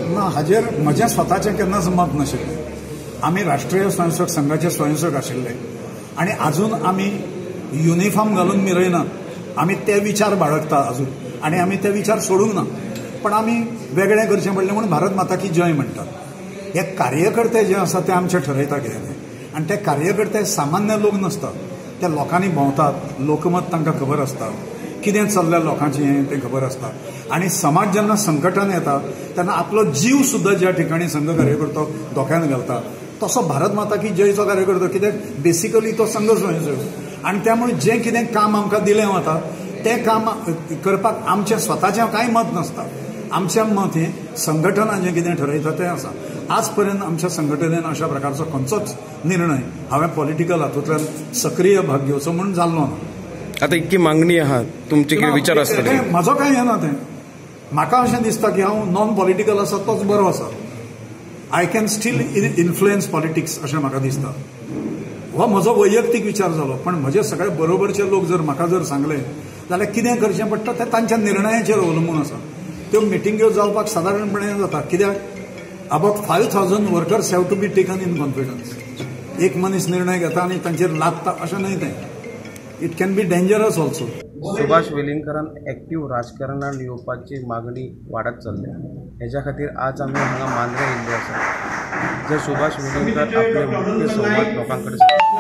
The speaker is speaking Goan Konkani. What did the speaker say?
ना, हाजेर म्हजें स्वताचें केन्नाच मत नाशिल्लें. आमी राष्ट्रीय स्वयंसेवक संघाचे स्वयंसेवक आशिल्ले आनी आजून आमी युनिफॉर्म घालून मिरयनात. आमी ते विचार बाळगता अजून आनी आमी ते विचार सोडूंक ना, पण आमी वेगळें करचें पडलें म्हणून भारत माता की जय म्हणटात. हे कार्यकर्ते जे आसा ते आमचे ठरयता कितें तें, आनी ते कार्यकर्ते सामान्य लोक नासतात, ते लोकांनी भोंवतात, लोकमत तांकां खबर आसता, कितें चल्ल्या लोकांचें हें तें खबर आसता. आनी समाज जेन्ना संकटान येता तेन्ना आपलो जीव सुद्दां ज्या ठिकाणी संघ कार्यकर्तो धोक्यान घालता तसो भारत माता की जयचो कार्यकर्तो, कित्याक बेसिकली तो संघ स्वयंसेवक आनी त्यामुळे जें कितें काम आमकां दिलें वता तें काम करपाक आमचें स्वताचें कांय मत नासता. आमचें मत हें संघटना जें कितें ठरयता तें आसा. आज पर्यंत आमच्या संघटनेन अशा प्रकारचो खंयचोच निर्णय हांवें पॉलिटिकल हातूंतल्यान सक्रीय भाग घेवचो म्हूण जाल्लो ना. आतां इतकी मागणी आहा, तुमचे कितें विचार आसतले? म्हजो कांय हें ना, तें म्हाका अशें दिसता की हांव नॉन पॉलिटिकल आसा तोच बरो आसा. I can still influence politics अशें म्हाका दिसता. हो म्हजो वैयक्तीक विचार जालो, पण म्हजे सगळे बरोबरचे लोक जर म्हाका जर सांगले जाल्यार कितें करचें पडटा तें तांच्या निर्णयाचेर अवलंबून आसा. त्यो मिटिंग्यो जावपाक सादारणपणे जाता, कित्याक about 5,000 workers have to be taken in confidence. एक मनीस निर्णय घेता आनी तांचेर लादता अशें न्हय तें. It can be dangerous also. Subhash वेलिंगकरान active राजकारणान येवपाची मागणी वाडत चल्ल्या, हेज्या खातीर आज आमी हांगा मांद्रे येयल्ले आसा. जर सुभाष वेलिंगकर आपले मुख्य संवाद लोकां कडेन